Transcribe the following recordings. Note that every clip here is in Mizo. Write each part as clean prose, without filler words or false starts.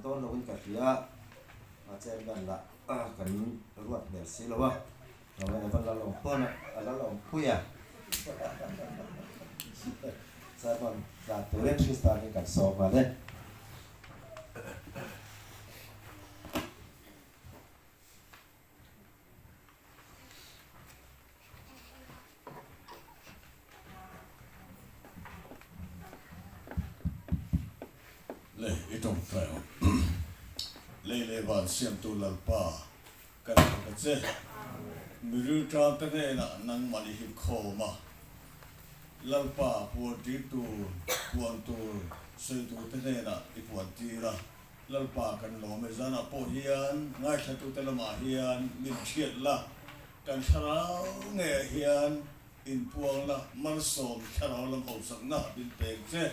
dawn loin ka hria a, chairman lah kan ruat hmel si lo a, Evan Lalawmpuana a Lalawmpui a, sermon dan turin Krista hi kan sawm nghal e. Le i tawngtai ang. Lei leh van siamtu Lalpa kan hmu ta che. Mirilṭam te hnenah nangmah i hip khawm a. Lalpa puan tir tur, puan tur sawi tur te hnenah i puan tir a. Lalpa kan lawm e, zanah pawh hian ngaithlatute lamah hian min hriat la, kan thlarau ngeiah hian inpuang la, malsawm thlarau lam hausakna min pek che.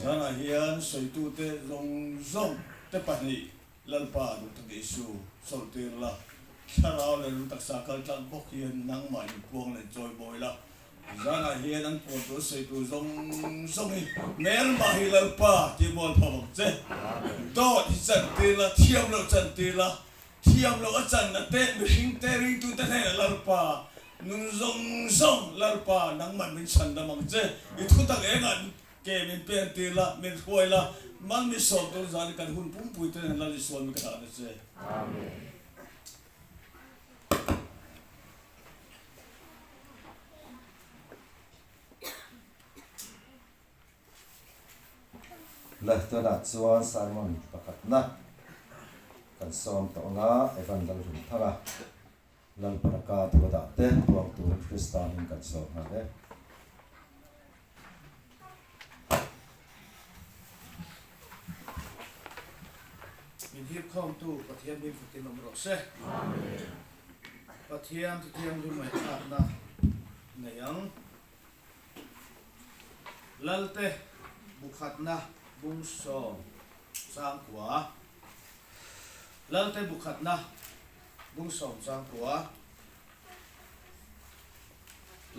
Zanah hian sawitute zawng zawng te pahnih Lalpa duhtak Isu chawlhtir la, thlarau leh lung taksa kal tlang bawk hian nangmah inpuang leh chawibawi la, Zanah hian an puan tur sawi tur zawng zawng hi hmelmah hi Lalpa tih mual phawm ang che. Dawt hi chan tir la, thiam loh chan tir la, thiam loh a channa te mihring te ringtu te hnenah Lalpa nun zawng zawng Lalpa nangmah min chhandam ang che. I thutak engah ke min pen tir la, min hruai la, man mi sawm tur zan hi kan hun pumpui te nen Lal Isuan min ka dah na che. Amen. Le tunah chuan sermon pakhatna kan sawm tawh anga Evan Lalhunthanga Lalparaka thuadah te puang turin Krista hming kan sawm nghal e. Min hipkhawmtu Pathian hming fakin awm rawh se. Pathian thuthianghlim ngaihthlakna nei ang. Lalte bukhatna bungsawm changkua Lalte bukhatna bungsawm changkua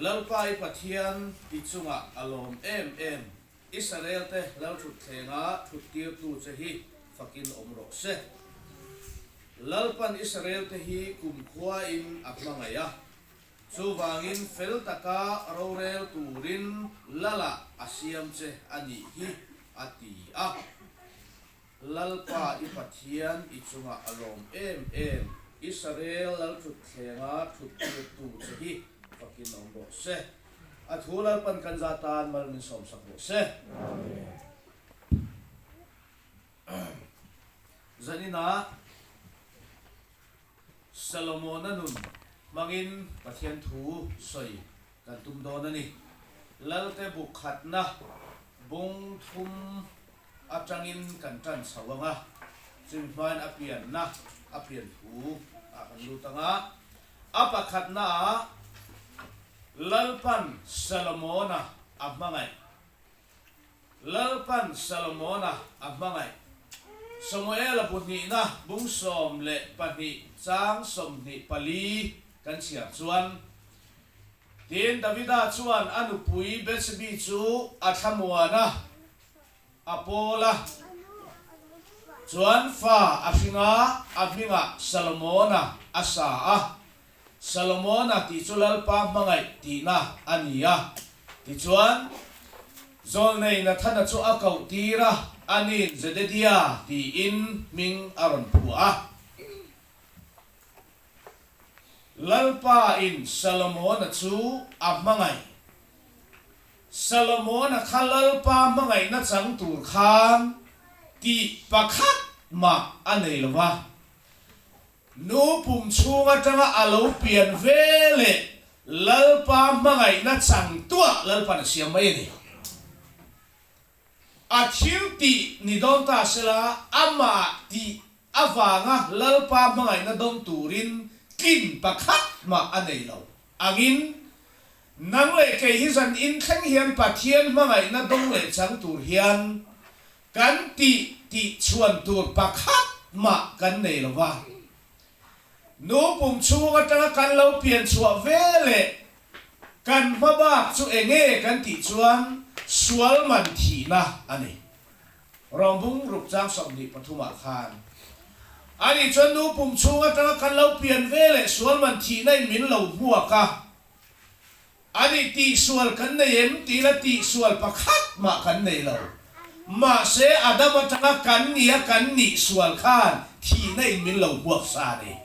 Lalpa i Pathian i chungah a lawm em em. Israel-te lalthutthlengah thuttirtu che hi fakin awm rawh se. Lalpan Israel-te hi kumkhuain a hmangaih a, chuvangin fel taka rorel turin Lalah a siam che a nih hi, a ti a. Lalpa i Pathian i chungah a lawm em em, Israel lalthutthlengah thuttirtu che hi fakin awm rawh se. A thu Lalpan kan za tan mal min sawmsak rawh se. Zaninah Solomona nun hmangin Pathian thu sawi kan tum dawn a ni. Lalte bu khatna bung thum atangin kan tan chho ang a, chumi hmain a pianna a pian thu ah kan lut ang a. A pakhatna ah Lalpan Solomona a hmangaih. Lalpan Solomona a hmangaih. Samuela bu hnihna bung 12 chang 24 kan chhiar chuan, Tin, Davida chuan a nupui Bethsebi chu a thlamuan a, a pawl a. Chuan fa a hring a, a hmingah Solomona a sa a. Solomona tih chu Lalpa hmangaih tihna a ni a. Tichuan, Zawlnei Nathana chu a koh tir a, ani'n Zededia tiin hming a rawn phuah a. Lalpa in Solomona chu a hmangaih. Solomona kha Lalpa hmangaihna chang tur khan tih pakhat mah a nei lo va. Nu pum chhung atanga a lo pian ve leh Lalpa hmangaihna chang tuah Lalpan a siam mai a ni. A thil tih ni dawn ta sela, amah tih avanga Lalpa hmangaihna dawng turin tlin pakhat mah a nei lo angin, nang leh kei hi zan in thleng hian Pathian hmangaihna dawng leh chang tur hian kan tih tih chhuan tur pakhat mah kan nei lo va. Nu pum chhung atanga kan lo pian chhuah ve leh kan hma bak chu eng nge kan tih chuan sual man thihna a ni. Rom bung ruk chang 23 ah khan. Ani chuan nu pum chhung atanga kan lo pian ve leh sual man thihna in min lo hmuak a. Ani tihsual kan nei em tih la tihsual pakhat mah kan nei lo. Mahse Adam atanga kan nia kan nih sual khan thihna in min lo hmuak sa a ni.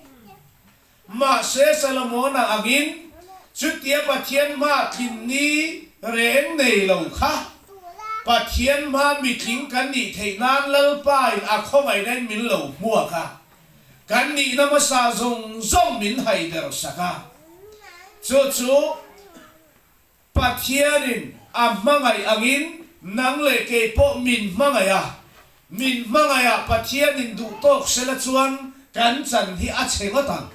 Mahse Solomona angin chutia Pathian hma tlin ni reng nei lo kha Pathian hma mitling kan nih theih nan Lalpa in a khawngaihna in min lo hmuak a. Kan nihna hmasa zawng zawng min haider sak a, chu chu Pathianin a hmangaih angin nang leh kei pawh min hmangaih a, min hmangaih ah Pathianin duh tawk sela chuan kan chan hi a chhe ngawt ang.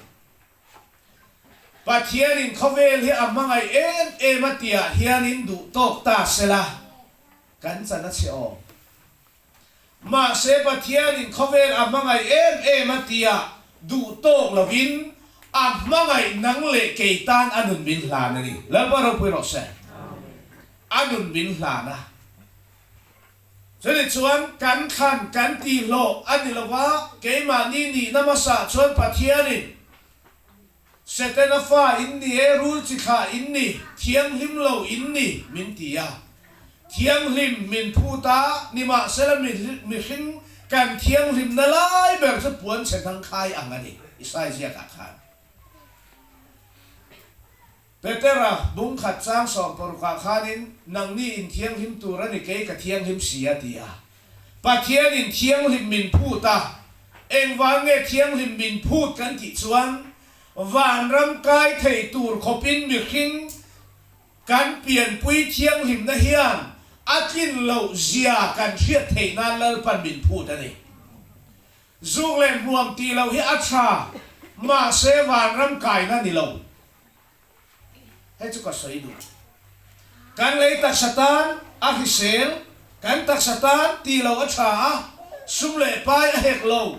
Pathianin khawvel hi a hmangaih em em a tihah hianin duh tawk ta sela kan chan a chhe awm. Mahse Pathianin khawvel a hmangaih em em a tia duh tawk lovin a hmangaih nang leh kei tan a nun min hlan a ni. Lalpa ropui rawh se. A nun min hlan a. Chuni chuan kan thlan kan tihhlawh a ni lova, keimahni nihna hmasa chuan Pathianin Setana fa in ni e, rul chi thlah in ni, thianghlim lo in ni, min ti a. Thianghlim min phut a, nimahsela mihring kan thianghlimna lai ber chu puan chhe hnang khai ang a ni, Isai ziakah khan. Petera bung khat chang sawm parukah khanin, Nangni in thianghlim tur a ni, kei ka thianghlim si a ti a. Pathianin thianghlim min phut a, engvang nge thianghlim min phut kan tih chuan vanram kai thei tur khawpin mihring kan pianpui thianghlimna hian a tlin loh zia kan hriat theih nan Lalpan min phut a ni. Zuk leh hmuam tih loh hi a tha, mahse vanram kaina ni lo. Hei chu ka sawi duh. Kan lei taksa tan a hrisel, kan taksa tan tih loh a tha a, sum leh pai a hek lo.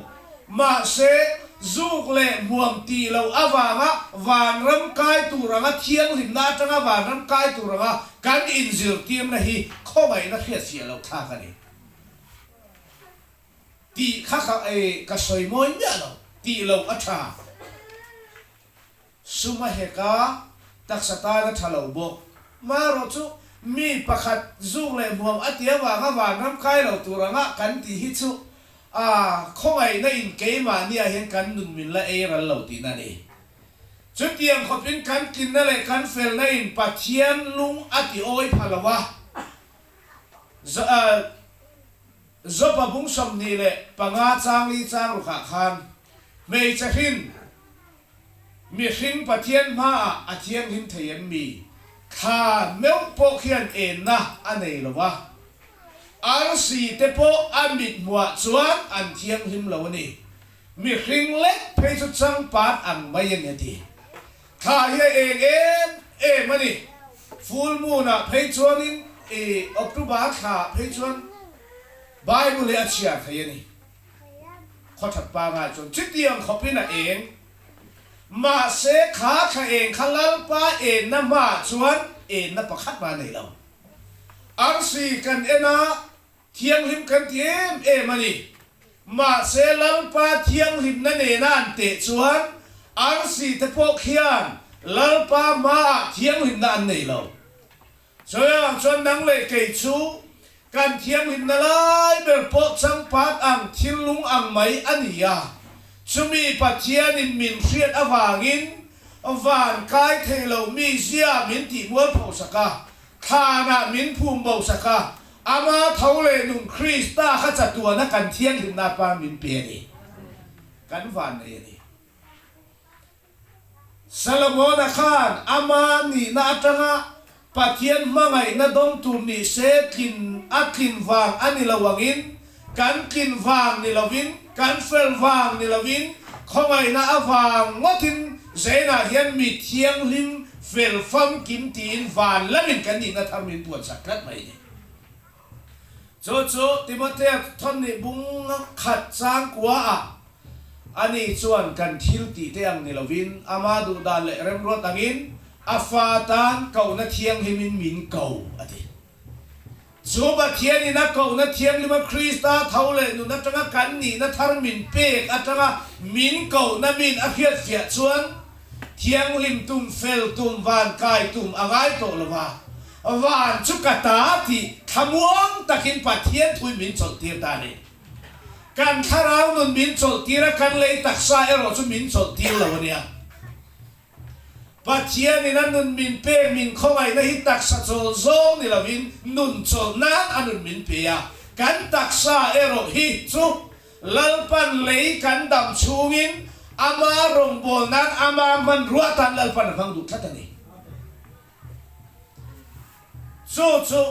Mahse, zuk leh hmuam tih loh avanga vanram kai tur anga thianghlimna atanga vanram kai tur anga kan inzirtirna hi khawngaihna hriatfiah loh thlak a ni. Tih kha ka sawi mawi miah lo, tih loh a tha. Sum a hek a, taksa tan a tha lo bawk. Marawh chu mi pakhat zuk leh hmuam a ti avanga vanram kai lo tur anga kan tih hi chu a khawngaihna in keimahniah hian kan nun min la ei ral lo tihna a ni. Chutiang khawpin kan tlinna leh kan felna in Pathian lung a ti awi pha lo a, Jopa bung 25 changli chang rukah khan hmeichhe hrin Mihring Pathian hmaah a thianghlim thei em mi? Thla meuh pawh khian enna a nei lo a, arsi te pawh a mit hmuah chuan an thianghlim lo a ni. Mihring lek phei chu changpat ang mai a ni a ti. Thla hi a eng em em a ni. Full moon ah phei chuanin i October thla ah phei chuan Bible hi a chhiar thei a ni. Khawthat pangai chuan chutiang khawpin a eng. Mahse kha thla eng kha Lalpa enna hmaah chuan enna pakhat mah a nei lo. Arsi kan en a, thianghlim kan ti em em a ni. Mahse Lalpa thianghlimna nena an teh chuan arsi te pawh khian Lalpa hmaah thianghlimna an nei lo. Chawia ang chuan nang leh kei chu kan thianghlimna lai ber pawh changpat ang thillung ang mai a ni a. Chumi Pathianin min hriat avangin van kai thei lo mi zia min tihmual pho sak a, thlanah min phum bo sak a, ama tho leh nung Krista kha chatuana kan thianghlimna atan min pe a ni. Kan van nei a ni. Solomona khan ama nihna atanga Pathian hmangaihna dawng tur ni se tlin a tlin vang a ni lo angin, kan tlin vang ni lovin, kan fel vang ni lovin, khawngaihna avang ngawtin Zainah hian mi thianghlim fel famkim tiin van lamin kan nihna thar min puansak tlat mai a ni. Chu chu Timothea thawnnih bung khat changkuaah ani chuan kan thil tih te ang ni lovin ama duhdan leh remruat angin a fa tan kohna thianghlimin min ko a ti. Chu Pathianin a kohna thianghlima Krista tho leh nun atanga kan nihna thar min pek atanga min kohna min a hriatfiah chuan thianghlim tum, fel tum, van kai tum a ngai tawh lo va, van chu ka ta tih thlamuang takin Pathian thuin min chawlhtir ta a ni. Kan thlarau nun min chawlhtir a, kan lei taksa erawh chu min chawlhtir lo a nia. Pathianin a nun min pek min khawngaihna hi taksa chawl zawng ni lovin nun chawlh nan a nun min pe a, kan taksa erawh hi chu Lalpan lei kan dam chhungin ama rawngbâwl nan ama hmanrua atan Lalpan a hmang duh tlat a ni. Chu chu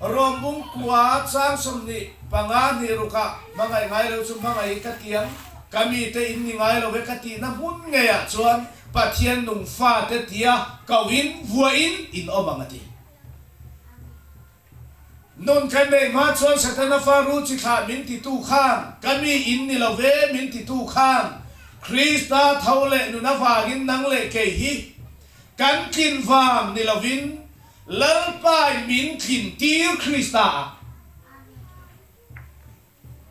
Rawmbung kua chang 25 hnih rukah hmangaih ngai lo chu hmangaih ka ti ang, ka mite in ni ngai lo ve ka tihna hmun ngeiah chuan Pathian nung fate tia kohin vuahin in awm ang a ti. Nun kan neih hma chuan Setana fa ru chi thlah min titu khan, ka mi in ni lo ve min titu khan, Krista tho leh nun avangin nang leh kei hi kan tlin vang ni lovin Lalpai min tlin tir Krista ah.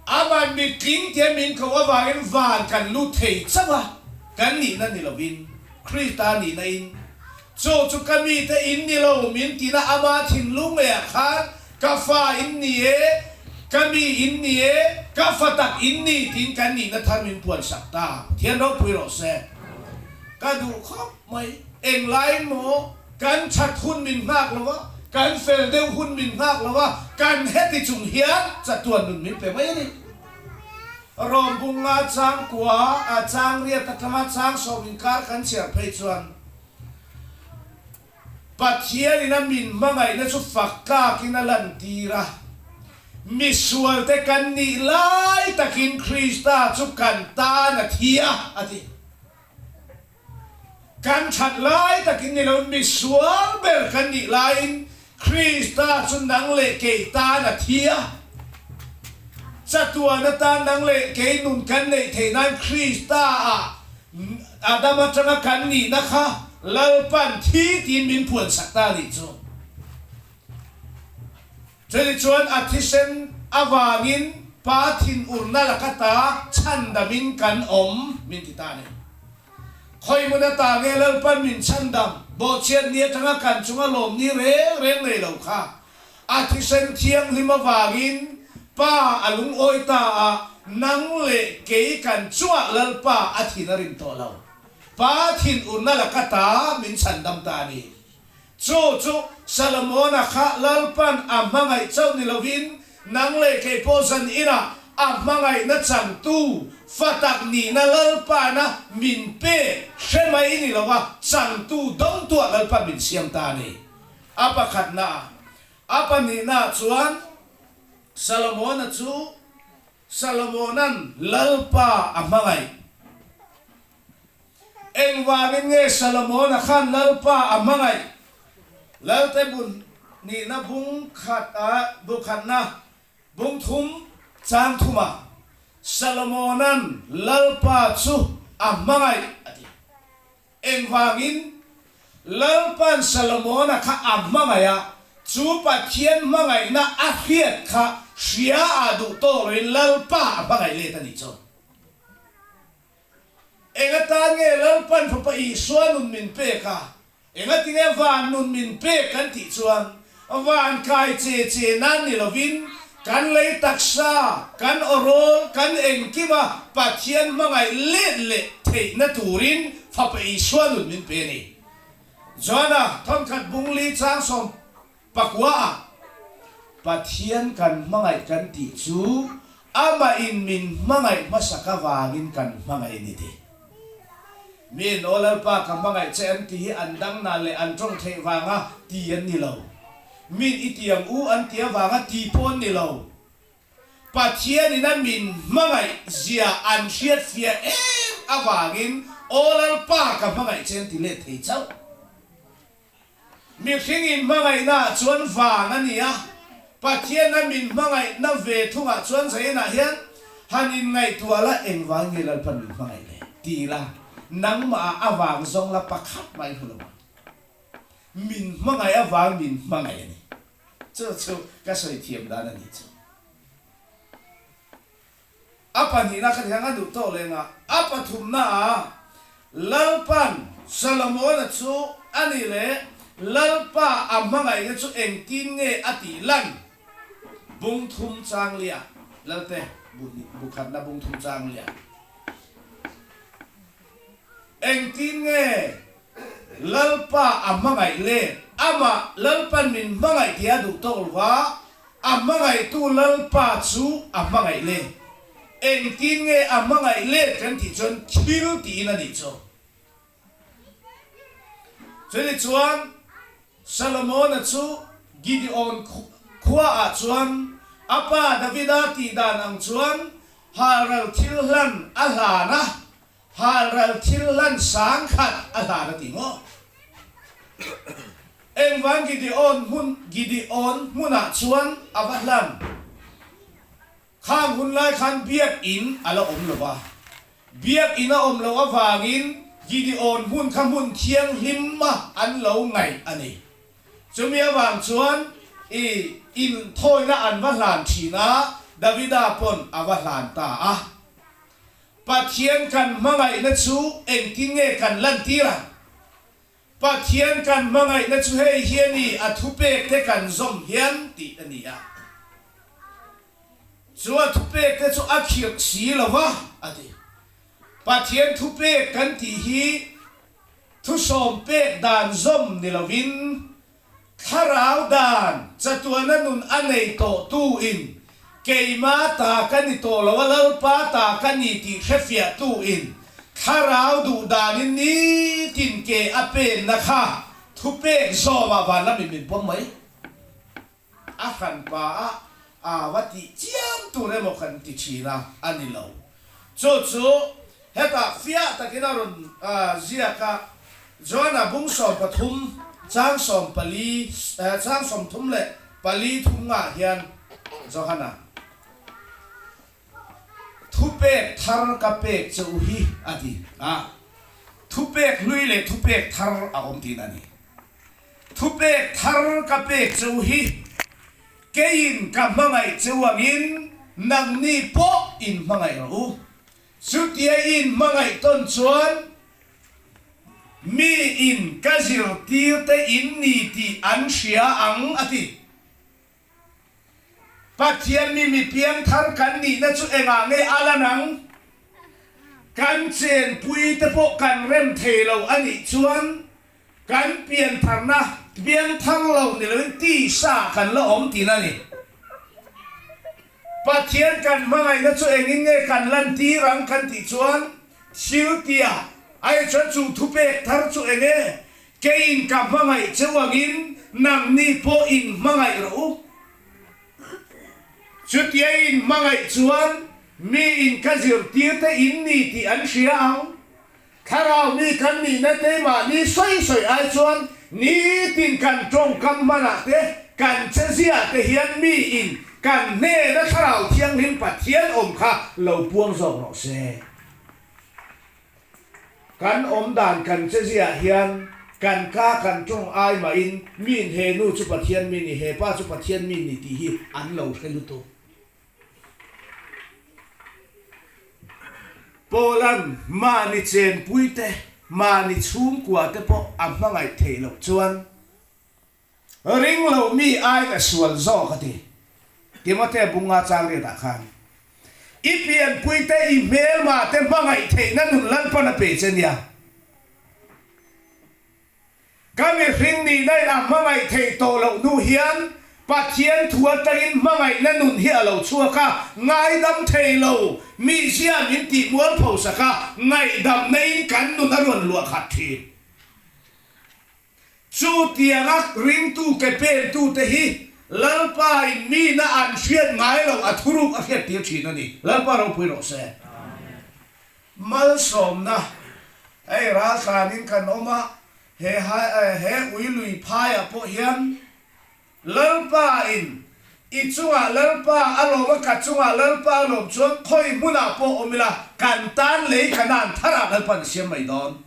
Aman mi tling tia min ko avangin van kan lut thei chauh a, kan nihna ni lovin Krista nihna in chu chu ka mite in ni lo min tina ama thinlung ngeiah khan ka fa in ni e, ka mi in ni e, ka fa tak in ni tiin kan nihna thar min puan sak ta. Pathian ropui rawh se. Ka duh khawp mai. Englai maw Kan that hun min nghak lo a, kan fel deuh hun min nghak lo a, kan heti chung hian chatuan nun min pe mai a ni. Rawmbunga changkua a chang riat atanga chang sawm inkar kan chhiar phei chuan Pathianin a min hmangaihna chu fak tlakin a lantir a, misualte kan nih lai takin Krista chu kan tan a thi a, a ti. Kan that lai takin ni lo, misual ber kan nih laiin Krista chu nang leh kei tan a thi a. Chatuan atan nang leh kei nun kan neih theih nan Krista ah Adam atanga kan nihna kha Lalpan thi tiin min puansak ta a nih chu. Chutichuan a thisen avangin Pa thinurna laka ta chhandamin kan awm min ti ta a ni. Khawi hmun ata nge Lalpan min chhandam bawhchhiat ni atanga kan chunga lawm ni reng reng nei lo kha a thisen thianghlim avangin Pa a lungawi ta a, nang leh kei kan chungah Lalpa a thin a rim tawh lo. Pa thinurna laka ta min chhandam ta a ni. Chu chu Solomona kha Lalpan a hmangaih chauh ni lovin, nang leh kei pawh zan inah a hmangaihna changtu fa tak nihna Lalpana min pe hre mai ni lova changtu dawngtuah Lalpan min siam ta a ni. A pakhatnaah, a pahnihnaah chuan Solomona chu Solomona'n Lalpa a hmangaih. Engvangin nge Solomona khan Lalpa a hmangaih? Lalte bun nihna bung khat a bu khatna bung thum chang thumah Solomona'n Lalpa chu a hmangaih a ti. Engvangin? Lalpa'n Solomona kha a hmangaih a, chu Pathian hmangaihna a hriat kha hria ah duh tawk loin Lalpa a hmangaih let a nih chu. Eng atan nge Lalpan Fapa Isua nun min pek a, enga tinge van nun min pek kan tih chuan van kai che che nan ni lovin kan lei taksa, kan awrawl, kan engkima Pathian hmangaih let leh theihna turin Fapa Isua nun min pe a ni. Johana thawnkhat bungli chang 14 ah Pathian kan hmangaih kan tih chu amah in min hmangaih hmasak avangin kan hmangaih ni ti. Mi in aw Lalpa ka hmangaih che an ti hi an dang nan leh an tawng theih vanga ti an ni lo. Mi in i ti ang u an ti avanga ti pawh an ni lo. Pathian in a min hmangaih zia an hriatfiah em avangin aw Lalpa ka hmangaih che an ti let thei chauh. Mihring in hmangaihna ah chuan vang a ni a, Pathian a min hmangaihna ve thungah chuan Zainah hian han in ngaihtuah la engvang nge Lalpan min hmangaih le ti la, nangmah ah a vang zawng la pakhat mah i hmu lo ang. Min hmangaih avang min hmangaih a ni. Chu chu ka sawi thiam dan a nih chu. A pahnihna kha tiang a duh tawh leng a, a pathumna ah Lalpan Solomona chu a nih leh Lalpa a hmangaihna chu engtin nge a tih lan? Bung thum chang lia Lalte bu hnih bu khatna bung thum chang lia Engtin nge Lalpa a hmangaih let? Amah Lalpan min hmangaih tih a duh tawk lova, a hmangaihtu Lalpa chu a hmangaih let. Engtin nge a hmangaih let kan tih chuan thil tiin a nih chu. Chuni chuan Solomona chu Gideon khuaah chuan a pa Davida tih dan ang chuan halral thil hlan a hlan a, Halral thil hlan 10,000 a hlan a ti maw? Engvang Gideon hmun Gideon hmunah chuan a va hlan? Khang hun lai khan biakinn a la awm lo va. Biakinn a awm loh avangin Gideon hmun kha hmun thianghlim a an lo ngaih a ni. Chumi avang chuan i inthawina an va hlan thin a, Davida pawn a va hlan ta a. Pathian kan hmangaihna chu engtin nge kan lantir ang? Pathian kan hmangaihna chu hei hi a ni, a thupek te kan zawm hian tih a ni a. Chu a thupek te chu a khirh si lo va, a ti. Pathian thupek kan tih hi thusawm pek dan zawm ni lovin, Thlarau dan chatuana nun a nei tawh tu in keima ta ka ni tawh lo a Lalpa ta ka ni tih hrefiah tu in Thlarau duh dan in nitin ke a pen na kha thupek zawm ah van lam in min pawm mai a hran pa a a va tih chiam tur emaw kan ti thin a a ni lo. Chu chu hetah fiah takin a rawn ziak a, Joana bung 13 chang 14 chang 34 thum ngah hian Johana thupek thar ka pek che u hi a ti a, thupek hlui leh thupek thar a awm tihna a ni. Thupek thar ka pek che u hi keiin ka hmangaih che u angin nangni pawh in hmangaih rawh u. Chutia i in hmangaih tawn chuan mi in ka zirtir te in ni tih an hria ang a ti. Pathian mi mi piangthar kan nihna chu engah nge a lan ang? Kan chenpui te pawh kan rem thei lo a nih chuan Kan piantharna piangthar lo ni loin tisa kan la awm tihna a ni. Pathian kan hmangaihna chu engin nge kan lantir ang kan tih chuan thil tia ai chuan chu thupek thar chu eng nge? Keiin ka hmangaih cheu angin nangni pawh in hmangaih rawh u. Chutia in hmangaih chuan miin ka zirtirte in ni tih an hria ang. Thlarau mi kan nihna te mahni sawi sawi ai chuan nitin kan tawngkam hmanah te, kan cheziah te hian miin kan hnena Thlarau Thianghlim Pathian awm kha lo puang zawk rawh se. Kan awm dan kan cheziah hian kan ka kan tawng ai mahin miin he nu chu Pathian mi ni, he pa chu Pathian mi ni tih hi an lo hre lutuk. Paula'n mahni chenpui te, mahni chhungkua te pawh a hmangaih theih loh chuan ring lo mi ai ka sual zawk a ti. Timothea bunga chang riatah khan, I pianpui te, i hmelma te hmangaih theihna nun Lalpan a pe che nia. Ka mihring nihna in a hmangaih theih tawh loh hnu hian Pathian thu atangin hmangaihna nun hi a lo chhuak a, ngaidam thei lo mizia min tih mualpho sak a, ngaihdamna in kan nun a rawn luah khat thin. Chu tianga ringtu ke pentu te hi Lalpa in mina an hriat ngai lo a thuruk a hriat tir thin a ni. Lalpa ropui rawh se. Malsawmna, Hei raltlanin kan awm a, he he ui lui phaiah pawh hian Lalpa in i chungah Lalpa a lawm a, ka chungah Lalpa a lawm chuan khawi hmunah pawh awm ila kan tan lei Kanaan tharah Lalpa an siam mai dawn.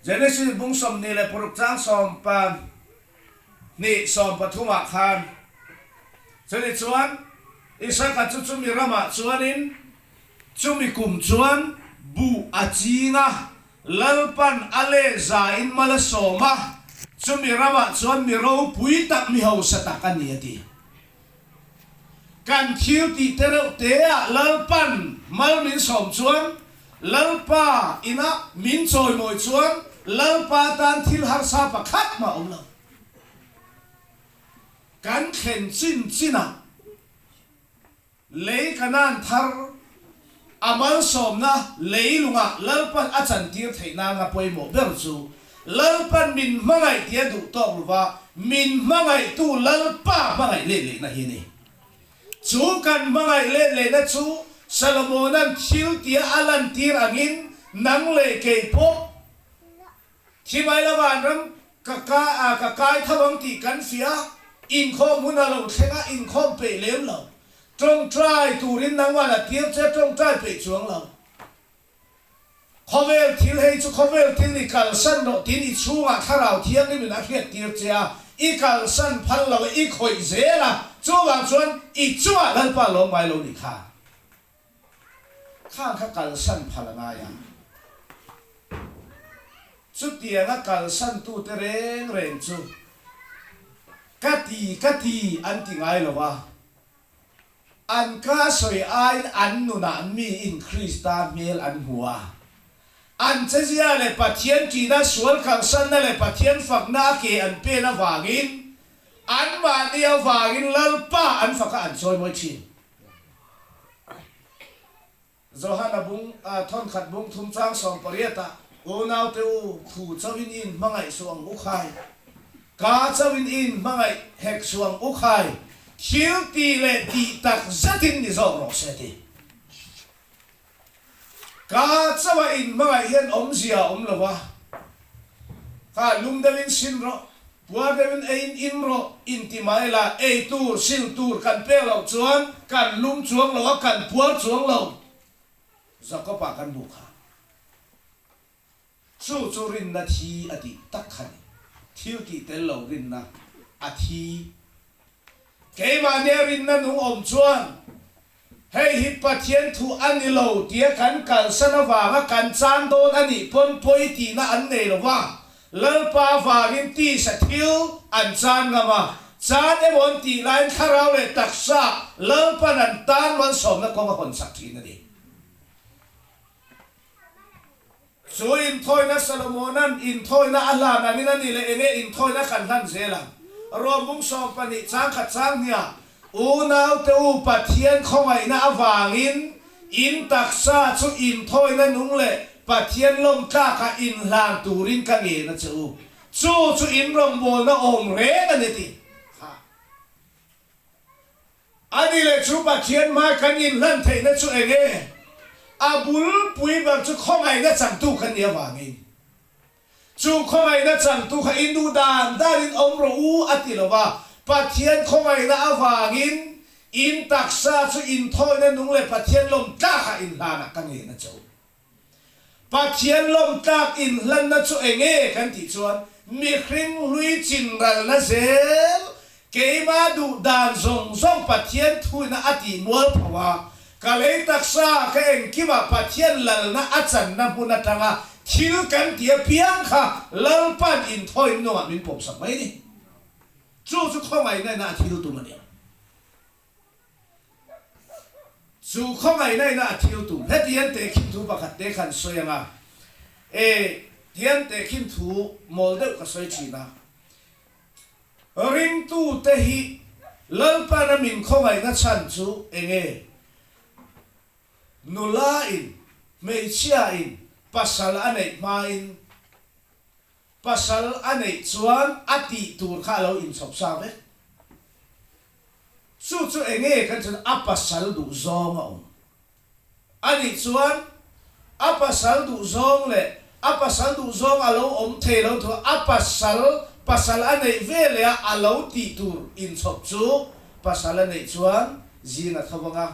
Genesis bung 26 chang sawm pan. Hnih 13 ah khan. Chumi chuan Isaka chu chumi ramah chuanin chumi kum chuan buh a ching a, Lalpan a leh zain mal a sawm a, chumi ramah chuan mi ropui tak mi hausa tak a ni a ti. Kan thil tih te reuh te ah Lalpan mal min sawm chuan, Lalpa inah min chawimawi chuan Lalpa tan thil harsa pakhat mah awm lo. Kan thlen chin chinah lei Kanaan thar a malsawmna leilungah Lalpan a chantir theih nanga pawimawh ber chu Lalpan min hmangaih tia duh tawk lova min hmangaihtu Lalpa hmangaih let lehna hi a ni. Chu kan hmangaih let lehna chu Salomona'n thil tia a lantir angin nang leh kei pawh Thi mai lo vanram ka ka a ka kai tho ang tih kan fiah a, inkhawm hun a lo thleng a, inkhawm peih lem lo. Tawngtai turin nangmah la tir che tawngtai peih chuang lo. Khawvel thil hei chu khawvel thil i kalsan rawh tiin i chhungah thlarau thianghlim in a hriat tir che a, i kalsan phal lo a, i khawih zel a, chuvang chuan i chungah Lalpa lawm ngai lo nih kha. Khang kha kalsan phal a ngai a. Chutianga kalsan tute reng reng chu ka ti ka ti an ti ngai lo a. An ka sawi aiin an nunah miin Krista hmel an hmu a. An chezia leh Pathian ṭihna, sual kalsanna leh Pathian fakna a ke an pen avangin anmahni avangin Lalpa an faka an chawimawi ṭhin. Johana bung thawnkhat bung thum chang 18 ah, Unaute u, khu chauhin i inhmangaih suh ang u khai, ka chauhin i inhmangaih hek suh ang u khai, thil tih leh tih tak zetin ni zawk rawh se ti. Ka chauha inhmangaih hian awmzia a awm lo a, kha lum deuhin sin rawh, puar deuhin eiin in rawh inti mai la, ei tur, sil tur kan pek loh chuan kan lum chuang lo a, kan puar chuang lo. Jakob-ah kan hmuh kha. Chu chu rinna thi a tih tak kha ni. Thil tih tel lo rinna a thi. Keimahnia rinna nung awm chuan hei hi Pathian thu a ni lo tia kan kalsan avanga kan chan dawn a nih pawn pawi tihna an nei lo va, Lalpa avangin tisa thil an chan ngam a, chan emaw an tih laiin thlarau leh taksa Lalpan an tan malsawmna kawng a hawnsak thin a ni. Chu inthawina Salomona'n inthawina a hlan angin a ni leh enge inthawina kan hlan zel ang? Rom bung 12 chang khat chang hniah, Unaute u Pathian khawngaihna avangin in taksa chu inthawina nung leh Pathian lawmtlakah inhlan turin ka ngen a che u. Chu chu in rawngbawlna awm reng a ni ti kha. A ni leh chu Pathian hma kan inhlan theihna chu eng nge? A bulpui ber chu khawngaihna changtu kan nih avangin. Chu khawngaihna changtu kha in duh dan danin awm rawh u a ti lo va, Pathian khawngaihna avangin in taksa chu inthawina nung leh Pathian lawm tlakah inhlanah ka ngen a che u. Pathian lawmtlak inhlanna chu eng nge kan tih chuan mihring hlui chinralna zel keima duh dan zawng zawng Pathian thuina a tih mual pho a, ka lei taksa ka engkimah Pathian lalna a channa hmun atanga thil kan tih apiang kha Lalpan inthawi nungah min pawmsak mai a ni. Chu chu khawngaihna ina a thil tum a ni. Chu khawngaihna ina a thil tum. Heti hian tehkhin thu pakhat te khan sawi ang a, e tian tehkhin thu mawl deuh ka sawi thin a, Ringtute hi Lalpana min khawngaihna chhan chu eng nge? Nula in, hmeichhia in pasal a neih hmain pasal a neih chuan a tih tur kha a lo inchhawp sa vek. Chu chu eng nge kan chuan a pasal duh zawng a awm a nih chuan a pasal duh zawng leh a pasal duh zawng a lo awm thei lo thu a pasal pasal a neih ve leh a a lo tih tur inchhawp chu pasal a neih chuan zing a tho vang a,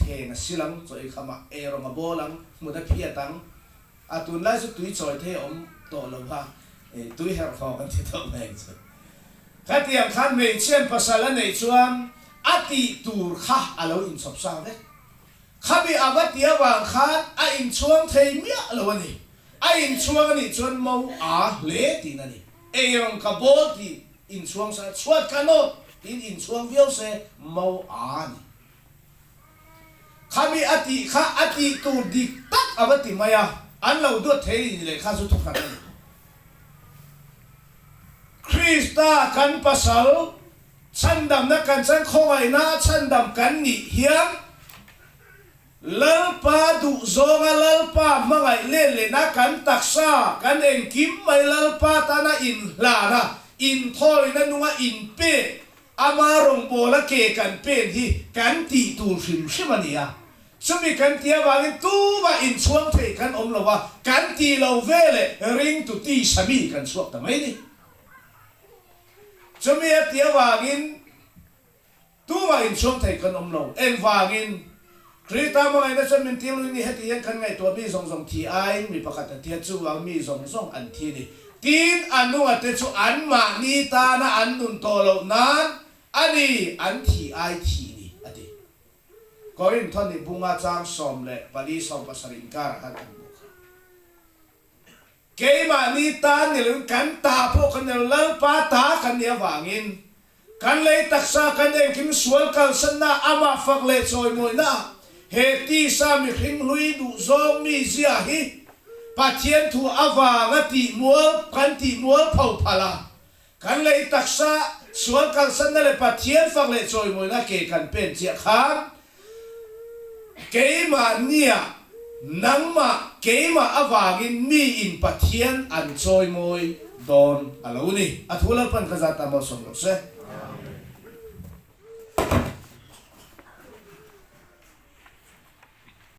thleng a sil ang, chaw ei kham ah ei rawng a bawl ang, hmun a phiat ang, a tunlai chu tui chawi thei a awm tawh lo va, tui herh haw kan ti tawh mai ang chu. Khatiang khan hmeichhian pasal a neih chuan a tih tur kha a lo inchhawp sa vek. Khami a va ti avang khan a inchhuang thei miah lo a ni. A inchhuang a nih chuan mo a hle tiin a ni. Eirawng ka bawl tih inchhuang sa, chhuat ka nawt tiin inchhuang viau se mo a ni. Khami a tih kha a tih tur dik tak a va ti mai a, an lo duat thei ni leh kha chu thukhat a ni. Krista kan pasal chhandamna kan chan khawngaihna a chhandam kan nih hian Lalpa duhzawnga Lalpa hmangaih len lehna kan taksa kan engkim mai Lalpa tana inhlana inthawina nunga inpek Ama rawngbawla ke kan pen hi kan tih tur hrim hrim a ni a. Chumi kan tih avangin tumah inchhuang thei kan awm lo a, kan tih lo ve leh ringtu tisa mi kan chhuak ta mai ni. Chumi a tih avangin tumah inchhuang thei kan awm lo. Engvangin? Krista hmangaihna chuan min tir luih ni heti hian kan ngaihtuah mi zawng zawng thi aiin mi pakhat a thi a, chuvang mi zawng zawng an thi a ni. Tin, a nungate chu anmahni tana an nun tawh loh nan a ni, an thi ai thih ni, a ti. Korinthon nih bunga chang 14 17 inkarah khan kan hmuh kha. Keimahni ta ni loin kan ta pawh kan ni lo, Lalpa ta kan nih avangin kan lei taksa kan engkim sual kalsanna amah fak leh chawimawina he tisa mihring hlui duhzawng mi zia hi Pathian thu avanga tihmual kan tihmual pho phal a, kan lei taksa sual kalsanna leh Pathian fak leh chawimawina ke kan pen chiah khan Keimahnia nangmah keimah avangin mi in Pathian an chawimawi dawn a lo ni. A thu Lalpan ka zat ta malsawm rawh se.